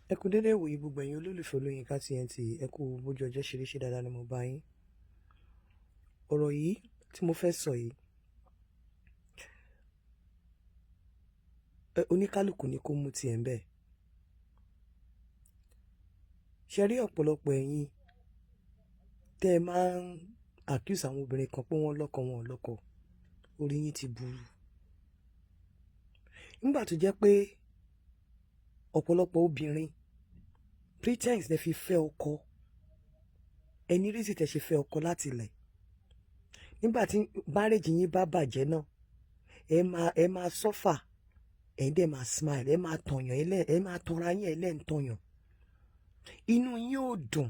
Ẹ kú dédé ìwòyí gbogbo ẹ̀yin olólùfẹ́ Olóyinka TNT. Ẹ kú bójú ọjọ́ ṣe rí, ṣe dáadáa ni mo bá yín? Ọ̀rọ̀ yìí tí mo fẹ́ sọ yìí, oníkálukú ni kó mú tiẹ̀ ń bẹ̀. Ṣe rí ọ̀pọ̀lọpọ̀ ẹ̀yin tẹ́ ẹ máa ń accuse àwọn obìnrin kan pé wọ́n lọ́kọ, wọn ò lọ́kọ, orí yín ti burú. Nígbà tó jẹ́ pé ọ̀pọ̀lọpọ̀ obìnrin, pretense lẹ fi fẹ́ ọkọ, ẹni reason tẹ́ ṣe fẹ́ ọkọ láti ilẹ̀. Nígbà tí marriage yín bá bàjẹ́ náà, ẹ máa suffer, ẹ dẹ̀ máa smile, ẹ máa tọ̀yàn, ẹ máa tanra yín, ẹ lẹ́ ń tọ̀yàn. Inú yín ò dùn,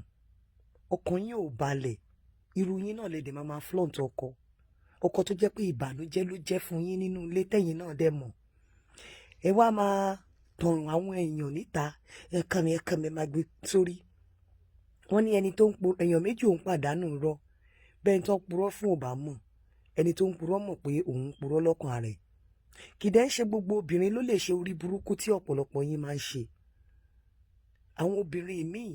ọkàn yín ò balẹ̀. Irú yín náà lè dẹ̀ máa flaunt ọkọ, ọkọ tó jẹ́ pé ìbànújẹ́ ló jẹ́ fún yín nínú ilé, tẹ̀yìn náà dẹ̀ mọ̀. Ẹ wá máa tọrùn àwọn èèyàn níta. Ẹ̀kan mi, ẹ̀kan mi máa gbé sórí. Wọ́n ní ẹni tó ń po èèyàn méjì, òun pàdánù rọ bẹ́ẹ̀. Tó purọ́ fún ò bá mọ̀, ẹni tó ń purọ́ mọ̀ pé òun ń purọ́ lọ́kàn rẹ̀. Kì í dẹ́ ń ṣe gbogbo obìnrin ló lè ṣe orí burúkú tí ọ̀pọ̀lọpọ̀ yín máa ń ṣe. Àwọn obìnrin míì,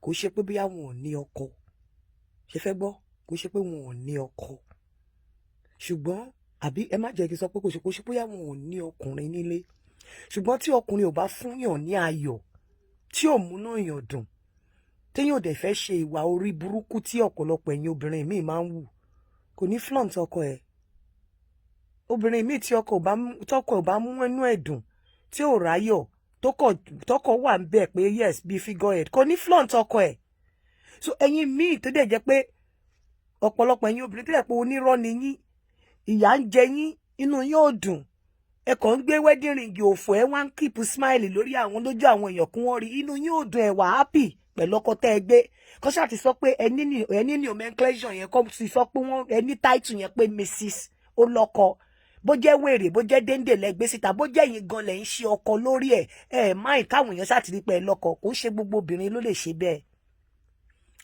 kò ṣe pé bí àwọn ò ní ọkọ, ṣe fẹ́ gbọ́, kò ṣe pé wọn ò ní ọkọ, ṣùgbọ́n, àbí ẹ má jẹ́ kí n sọ pé kò ṣe pé àwọn ò ní ọkùnrin nílé, ṣùgbọ́n tí ọkùnrin ò bá fúnyàn ní ayọ̀, tí ò múnú èèyàn dùn, téèyàn ò dẹ̀ fẹ́ ṣe ìwà orí burúkú tí ọ̀pọ̀lọpọ̀ ẹ̀yin obìnrin míì máa ń wù, kò ní flaunt ọkọ ẹ̀. Obìnrin míì tí tọkọ ò bá mú inú ẹ̀ dùn, tí ò ráyọ̀, tọkọ wà ń bẹ̀ pé yes, bí figurehead, kò ní flaunt ọkọ ẹ̀. So ẹ̀yin míì tó dẹ̀ jẹ́ pé ọ̀pọ̀lọpọ̀ ẹ̀yin obìnrin tó dẹ̀ pé onírọ́ ni yín, ìyà ń jẹ yín, inú yín ò dùn, ẹ kàn ń gbé wedding ring òfò, ẹ wá ń keep smile lórí àwọn lójú àwọn èèyàn kí wọ́n rí inú yín ò dùn, ẹ wà happy pẹ̀lú ọkọ tẹ́ ẹ gbé. Kọ́ ṣáà ti sọ pé ẹni ní nomenclature yẹn, kọ́ ti sọ pé wọ́n ẹni title yẹn pé Mrs ó lọ́kọ, bó jẹ́ wèrè, bó jẹ́ déńdé lẹ́gbẹ́ síta, bó jẹ́ yín gan lẹ̀ ń ṣe ọkọ lórí ẹ̀, ẹ̀ máì káwọn èèyàn ṣáà ti rí pé ẹ lọ́kọ. Kò ń ṣe gbogbo obìnrin ló lè ṣe bẹ́ẹ̀.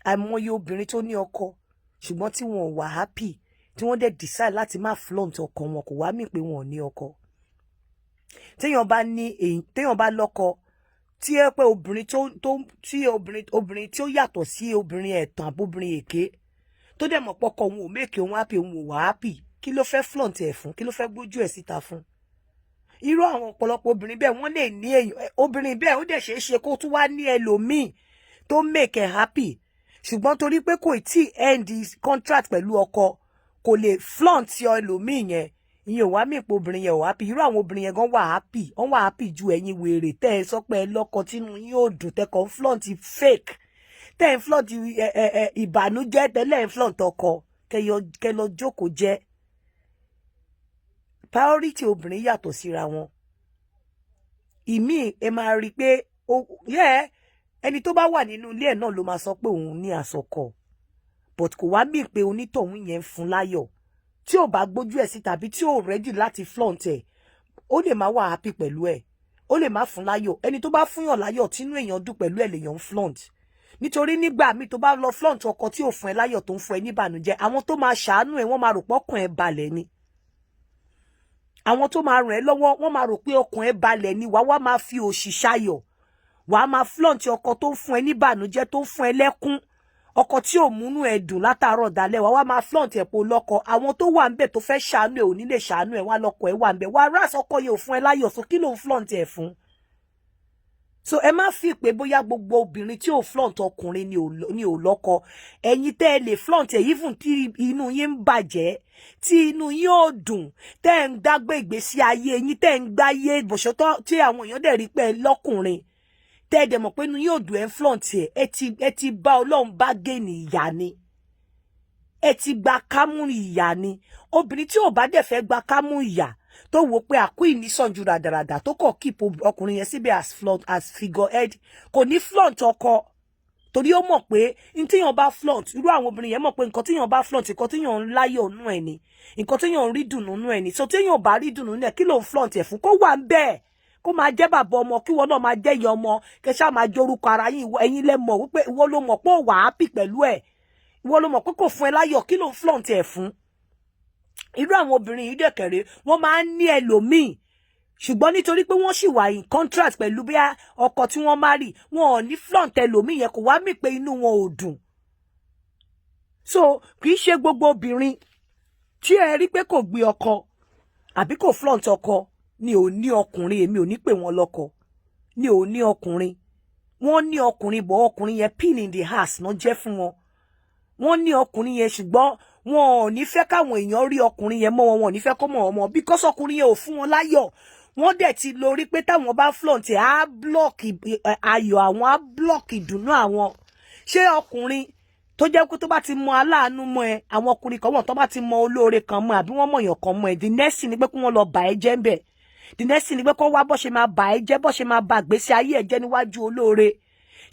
Àìmọye obìnrin tó ní ọkọ, ṣùgbọ́n tí wọn ò wà happy, tí wọ́n dẹ̀ decide láti má flaunt ọkọ wọn. Kò wá mí pé wọn ò ní ọkọ. Téèyàn bá ní èyí, téèyàn bá lọ́kọ, tí ẹ pé obìnrin tó tí obìnrin tí ó yàtọ̀ sí obìnrin ẹ̀tàn àbóbìnrin èké, tó dẹ̀ mọ̀ pọ́kọ òun ò make òun happy, òun ò wà happy, kí ló fẹ́ flaunt ẹ̀ fún? Kí ló fẹ́ gbójú ẹ̀ síta fún? Irú àwọn ọ̀pọ̀lọpọ̀ obìnrin bẹ́ẹ̀, wọ́n lè ní èèyàn obìnrin bẹ́ẹ̀, ó dẹ̀ ṣeé ṣe kó tún wá ní ẹlòmíì tó make ẹ̀ happy, ṣùgbọ́n torí pé kò tí end contract pẹ̀lú ọkọ, kò lè flaunt ẹlòmíì yẹn. Ìyẹn ò wá mí pé obìnrin yẹn ò happy. Irú àwọn obìnrin yẹn gan wà happy, wọ́n wà happy ju ẹ̀yin wèrè tẹ́ ẹ sọ pé ẹ lọ́kọ, tínú yín ò dùn, tẹ́ kàn ń flaunt fake, tẹ́ ẹ ń flaunt ìbànújẹ́, tẹ́lẹ̀ ń flaunt ọkọ. Kẹ lọ jókòó jẹ́. Priority obìnrin yàtọ̀ síra wọn. Ìmíì, ẹ máa rí i pé yẹ ẹni tó bá wà nínú ilé ẹ̀ náà ló máa sọ pé òun ní àsọkọ, but kò wá mí pé onítọ̀hún yẹn ń fún láyọ̀. Tí ò bá gbójú ẹ̀ sí tàbí tí ò ready láti flaunt ẹ̀, ó lè má wà happy pẹ̀lú ẹ̀, ó lè má fún láyọ̀. Ẹni tó bá fúnyàn láyọ̀, tínú èèyàn dùn pẹ̀lú ẹ̀, lèèyàn ń flaunt. Nítorí nígbà míì, tó bá lọ flaunt ọkọ tí ò fún ẹ láyọ̀, tó ń fún ẹ níbànújẹ́, àwọn tó máa ṣàánú ẹ, wọ́n máa rò pọ́kàn ẹ balẹ̀ ni. Àwọn tó máa ràn ẹ́ lọ́wọ́, wọ́n máa rò pé ọkàn ẹ balẹ̀ ni. Wàá wá máa fi òṣì ṣayọ̀, wàá máa flaunt ọkọ tó ń fún ẹ níbànújẹ́, tó ń fún ẹ lẹ́kún, ọkọ tí ò múnú ẹ dùn látàárọ̀ dalẹ́. Wàá wá máa flaunt ẹ̀ pò lọ́kọ. Àwọn tó wà ńbẹ̀ tó fẹ́ ṣàánú ẹ ò ní lè ṣàánú ẹ. Wá lọ́kọ ẹ wà ńbẹ̀, wàá rà sọkọ yẹn ò fún ẹ láyọ̀, so kí ló ń flaunt ẹ fún? So ẹ má fi pé bóyá gbogbo obìnrin tí ò flaunt ọkùnrin ni ò lọ́kọ. Ẹ̀yin tẹ́ ẹ lè flaunt ẹ, even tí inú yín ń bàjẹ́, tí inú yín ò dùn, tẹ́ ẹ ń dágbé ìgbésí ayé yín, tẹ́ ẹ ń gbáyé bòṣọ́tọ́, tí àwọn èèyàn dẹ̀ rí pé ẹ lọ́kùnrin, tẹ́ ẹ dẹ̀ mọ̀ pé inú yín ò dùn, ẹ ń flaunt ẹ, ẹ ti bá Ọlọ́run bá gèèní ìyá ni, ẹ ti gba kámú ìyá ni. Obìnrin tí ò bá dẹ̀ fẹ́ gba kámú ìyá, tó wò pé àkú ìnísàn ju ràdàràdà, tó kọ̀ keep ọkùnrin yẹn síbẹ̀ as flaunt, as figurehead, kò ní flaunt ọkọ, torí ó mọ̀ pé n tíyàn bá flaunt, irú àwọn obìnrin yẹn mọ̀ pé nǹkan tíyàn bá flaunt, nǹkan tíyàn ń láyọ̀ nú ẹ̀ ni, nǹkan tíyàn ń rí dùnú nú ẹ̀ ni. So tíyàn bá rí dùnú nú ẹ̀, kí ló ń flaunt ẹ̀ fún? Kó wà ń bẹ́ẹ̀, kó máa jẹ́ bàbá ọmọ, kí wọn náà máa jẹ́ ìyá ọmọ, kẹ ṣáà máa jorúkọ ara yín. Ẹ̀yin lẹ mọ̀ wípé ìwọ ló mọ̀ pé ó wà happy pẹ̀lú ẹ̀, ìwọ ló mọ̀ pé kò fún ẹ láyọ̀. Kí ló ń flaunt ẹ̀ fún? Irú àwọn obìnrin yìí dẹ̀kẹ̀rẹ̀, wọ́n máa ń ní ẹlòmíì. Ṣùgbọ́n nítorí pé wọ́n sì wà in contract pẹ̀lú bí ọkọ tí wọ́n marry, wọn ò ní flaunt ẹlòmíì yẹn, kò wá mí pé inú wọn ò dùn. So kì í ṣe gbogbo obìnrin tí ẹ rí pé kò gbé ọkọ àbí kò flaunt ọkọ ni ò ní ọkùnrin. Èmi ò ní pè wọ́n lọ́kọ ni ò ní ọkùnrin. Wọ́n ní ọkùnrin bọ̀, ọkùnrin yẹn, pain in the ass náà jẹ́ fún wọn. Wọ́n ní ọkùnrin yẹn, ṣùgbọ́n wọn ò ní fẹ́ káwọn èèyàn rí ọkùnrin yẹn mọ́ wọn. Wọn ò ní fẹ́ kọ́ mọ̀ wọn mọ́ because ọkùnrin yẹn ò fún wọn láyọ̀. Wọ́n dẹ̀ ti lórí pé táwọn bá flaunt ẹ̀, á block ayọ̀ àwọn, á block ìdùnnú àwọn. Ṣé ọkùnrin tó jẹ́ pé tó bá ti mọ aláàánú mọ́ ẹ, àwọn ọkùnrin kan wọ́n tó bá ti mọ olóore kan mọ́ ẹ, àbí wọ́n mọ̀yàn kan mọ́ ẹ, the next thing ni pé kí wọ́n lọ bà ẹ́ jẹ́ ń bẹ̀. The next thing ni pé kó wá bó ṣe máa bà ẹ́ jẹ́, bó ṣe máa bà gbèsè ayé ẹ̀ jẹ́ níwájú olóore.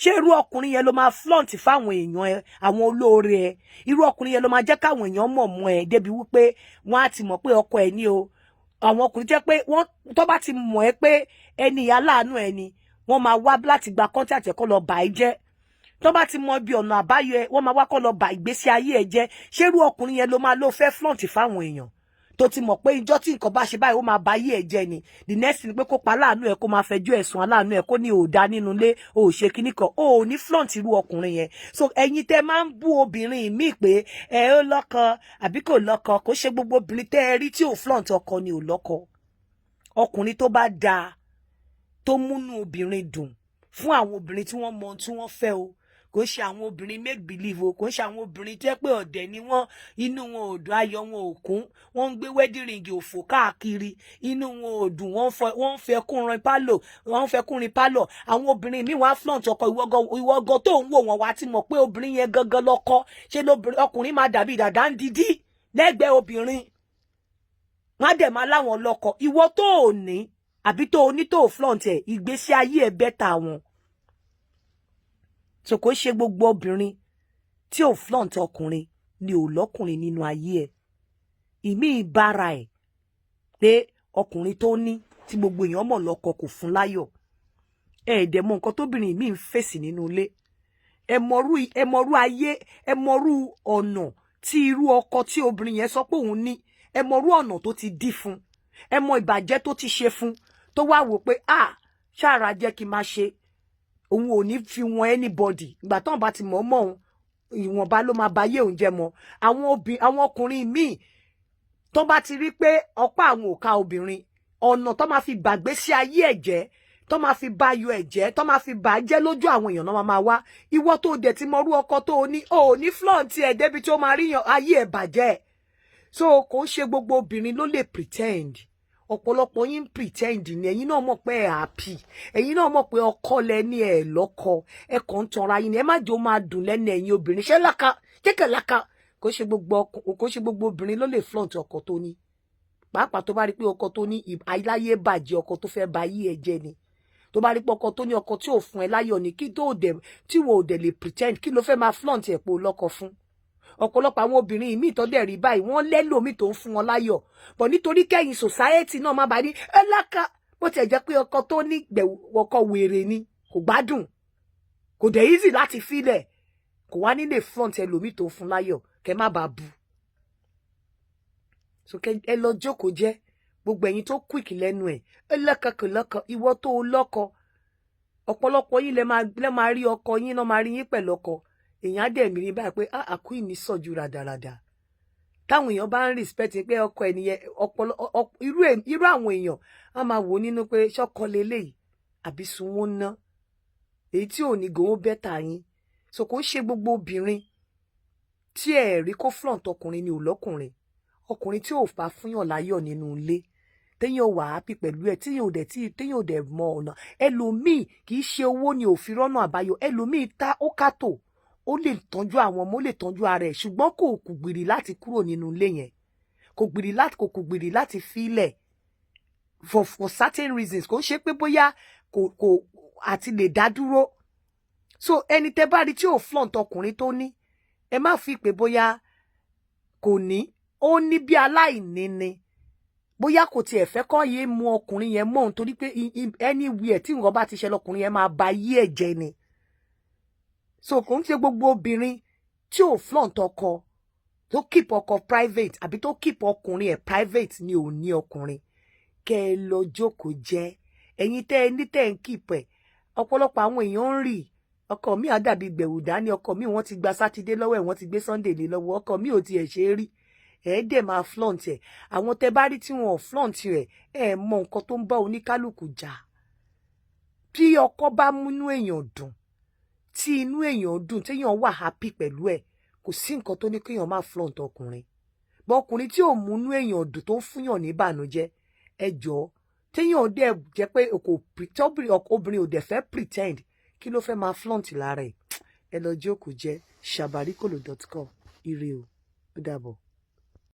Ṣé irú ọkùnrin yẹn ló máa flaunt fáwọn èèyàn ẹ, àwọn olóore ẹ? Irú ọkùnrin yẹn ló máa jẹ́ káwọn èèyàn mọ̀ mọ́ ẹ débi wípé wọ́n á ti mọ̀ pé ọkọ ẹ ní o? Àwọn ọkùnrin jẹ́ pé wọ́n tó bá ti mọ̀ ẹ́ pé ẹni aláàánú ẹ ni, wọ́n máa wá láti gba contact ẹ̀ kó lọ bà ẹ́ jẹ́. Tó bá ti mọ ibi ọ̀nà àbáyọ ẹ, wọ́n máa wá kó lọ bà ìgbésí ayé ẹ jẹ́. Ṣé irú ọkùnrin yẹn ló máa ló fẹ́ flaunt fáwọn èèyàn, tó ti mọ̀ pé ìjọ́ tí nǹkan bá ṣe báyìí, ó máa ba ayé ẹ̀ jẹ́ ni? The next thing ni pé kó pa aláàánú ẹ̀, kó máa fẹjọ́ ẹ̀sùn aláàánú ẹ̀, kó ní òòdà nínú ilé, ò ṣe kíní kan. Ó ò ní flaunt irú ọkùnrin yẹn. So ẹ̀yin tẹ́ máa ń bú obìnrin míì pé ẹ ó lọ́kọ àbí kò lọ́kọ, kò ṣe gbogbo obìnrin tẹ́ ẹ rí tí ò flaunt ọkọ ni ò lọ́kọ. Ọkùnrin tó bá dáa, tó múnú obìnrin dùn, fún àwọn obìnrin tí wọ́n mọ ohun tí wọ́n fẹ́ o, kò ṣe àwọn obìnrin make believe o, kò ṣe àwọn obìnrin tẹ́ pé ọ̀dẹ̀ ni wọ́n, inú wọn ò dùn, ayọ̀ wọn ò kún, wọ́n ń gbé wedding ring òfò káàkiri, inú wọn ò dùn, wọ́n ń fẹ́ kúnrin pálọ̀, wọ́n ń fẹ́ kúnrin pálọ̀. Àwọn obìnrin míì, wọ́n á flaunt ọkọ. Ìwọ́gọ tó ń wò wọ́n, wá ti mọ̀ pé obìnrin yẹn gangan lọ́kọ. Ṣé lóbìnrin ọkùnrin máa dàbí dàda ń didí lẹ́gbẹ̀ẹ́ obìnrin, wọ́n á dẹ̀ máa láwọn lọ́kọ. Ìwọ tó ò ní àbí tó o ní tó o flaunt ẹ̀, ìgbésí ayé ẹ̀ better wọn. So kò ṣe gbogbo obìnrin tí ò flaunt ọkùnrin ni ò lọ́kùnrin nínú ayé ẹ̀. Ìmí ìbára ẹ̀ pé ọkùnrin tó ní, tí gbogbo èèyàn mọ̀ lọ́kọ, kò fún láyọ̀. Ẹ ẹ̀ dẹ̀ mọ nǹkan tóbìnrin mi ń fèsì nínú ilé. Ẹ mọrú ayé, ẹ mọrú ọ̀nà tí irú ọkọ tí obìnrin yẹn sọ pé òun ní, ẹ mọrú ọ̀nà tó ti dí fún, ẹ mọ ìbàjẹ́ tó ti ṣe fún, tó wá wò pé, ah, ṣáàrà jẹ́ kí n máa ṣe, òun ò ní fi wọn anybody. Ìgbà tóun bá ti mọ̀ mọ́ òun, ìwọ̀nba ló máa ba ayé òun jẹ́ mọ́. Àwọn obìnrin, àwọn ọkùnrin míì tó bá ti rí pé ọ̀pá àwọn ò ká obìnrin, ọ̀nà tó máa fi gbàgbé sí ayé ẹ̀ jẹ́, tó máa fi ba ayọ̀ ẹ̀ jẹ́, tó máa fi bà á jẹ́ lójú àwọn èèyàn náà máa wá. Ìwọ tó dẹ̀ ti mọrú ọkọ tó o ní, o ò ní flaunt ẹ̀ débi tí ó máa rí ayé ẹ̀ bàjẹ́. So kò ń ṣe gbogbo obìnrin ló lè pretend. Ọ̀pọ̀lọpọ̀ yín ń pretend ni. Ẹ̀yin náà mọ̀ pé ẹ̀ happy, ẹ̀yin náà mọ̀ pé ọkọ lẹ ní, ẹ̀ lọ́kọ, ẹ̀ kàn ń tanra yín ni. Ẹ má jẹ́ ó máa dùn lẹ́nu ẹ̀yin obìnrin. Ṣé láka jẹ́kẹ̀ láka, kò ṣe gbogbo obìnrin ló lè flaunt ọkọ tó ní, pàápàá tó bá rí pé ọkọ tó ní aláyé bàjẹ́, ọkọ tó fẹ́ ba ayé ẹ jẹ́ ni. Tó bá rí pé ọkọ tó ní, ọkọ tí ò fún ẹ láyọ̀ ní, kí tó dẹ̀ tí wò ó dẹ̀ lè pretend, kí ló fẹ́ máa flaunt ẹ̀ pé o lọ́kọ fún? Ọ̀pọ̀lọpọ̀ àwọn obìnrin míì tó dẹ̀ rí báyìí, wọ́n lẹ́lòmíì tó ń fún wọn láyọ̀ bọ̀, nítorí kẹ́yìn society náà má bàa ní ẹ láka, bó tiẹ̀ jẹ́ pé ọkọ tó ní ọkọ wèrè ni, kò gbádùn, kò dẹ̀ easy láti filẹ̀, kò wá nílé flaunt ẹlòmíì tó ń fún láyọ̀, kẹ́ má bàa bu. So kẹ́ ẹ lọ jókòó jẹ́. Gbogbo ẹ̀yin tó quick lẹ́nu ẹ̀, ẹ lọ́kọ, kò lọ́kọ, ìwọ tó o lọ́kọ, ọ̀pọ̀lọpọ̀ yín lẹ máa rí ọkọ yín náà, máa rí yín pẹ̀lú ọkọ. Èèyàn á dẹ̀ mí báyìí pé àkú ìní sọ̀jú ràdàràdà. Táwọn èèyàn bá ń respect pé ọkọ ẹnìyẹn, ọpọlọ irú àwọn èèyàn á máa wò nínú pé ṣọkọ leléyìí àbí sunwó ná, èyí tí ò ní gòó better yín. So kò ń ṣe gbogbo obìnrin tí ẹ rí kó flaunt ọkùnrin ni ò lọ́kùnrin. Ọkùnrin tí ò bá fúnyàn láyọ̀ nínú ilé, téèyàn wà happy pẹ̀lú ẹ̀, téèyàn ò dẹ̀ tí téèyàn ò dẹ̀ mọ ọ̀nà ẹlòmíì, kì í ṣe owó ni òfin rọ́nà àbáyọ. Ẹlòmíì tá ó kàtó, ó lè tọ́jú àwọn ọmọ, ó lè tọ́jú ara ẹ̀, ṣùgbọ́n kò kù gbìrì láti kúrò nínú ilé yẹn, kò kù gbìrì láti fílẹ̀ for certain reasons. Kò ń ṣe pé bóyá kò àti lè dá dúró. So ẹni tẹ́ bá rí tí ò flaunt ọkùnrin tó ní, ẹ má fi pé bóyá kò ní. Ó ní bí aláìní ni, bóyá kò tiẹ̀ fẹ́ kọ́ yé mu ọkùnrin yẹn mọ́ òun, torí pé anywhere tí nǹkan bá ti ṣẹlẹ̀, ọkùnrin yẹn máa ba yí ẹ̀ jẹ́ ni. So kò ń ṣe gbogbo obìnrin tí ò flaunt ọkọ, tó keep ọkọ private àbí tó keep ọkùnrin ẹ̀ private ni ò ní ọkùnrin. Kẹ́ ẹ lọ jókòó jẹ́. Ẹ̀yin tẹ́ ẹ ní tẹ́ ẹ ń keep ẹ̀, ọ̀pọ̀lọpọ̀ àwọn èèyàn ń rì. Ọkọ mi á dàbí gbẹ̀wù dání. Ọkọ mi, wọ́n ti gba Sátidé lọ́wọ́ ẹ̀, wọ́n ti gbé Sunday lé lọ́wọ́. Ọkọ mi ò tiẹ̀ ṣe é rí. Ẹ dẹ̀ máa flaunt ẹ̀. Àwọn tẹ́ bá rí tí wọn ò flaunt rẹ̀, ẹ mọ nǹkan tó ń bá oníkálukú jà. Bí ọkọ bá múnú èèyàn dùn, tí inú èèyàn dùn, téèyàn wà happy pẹ̀lú ẹ̀, kò sí nǹkan tó ní kéèyàn má flaunt ọkùnrin. Bọ́ ọkùnrin tí ò múnú èèyàn dùn, tó ń fúnyàn ní ìbànújẹ́, ẹ jọ̀ọ́, téèyàn dẹ̀ jẹ́ pé kò, obìnrin ò dẹ̀ fẹ́ pretend, kí ló fẹ́ máa flaunt lára ẹ̀? Ẹ lọ jókòó jẹ́. Sabarikolo.com. Ire o, ó dàbọ̀.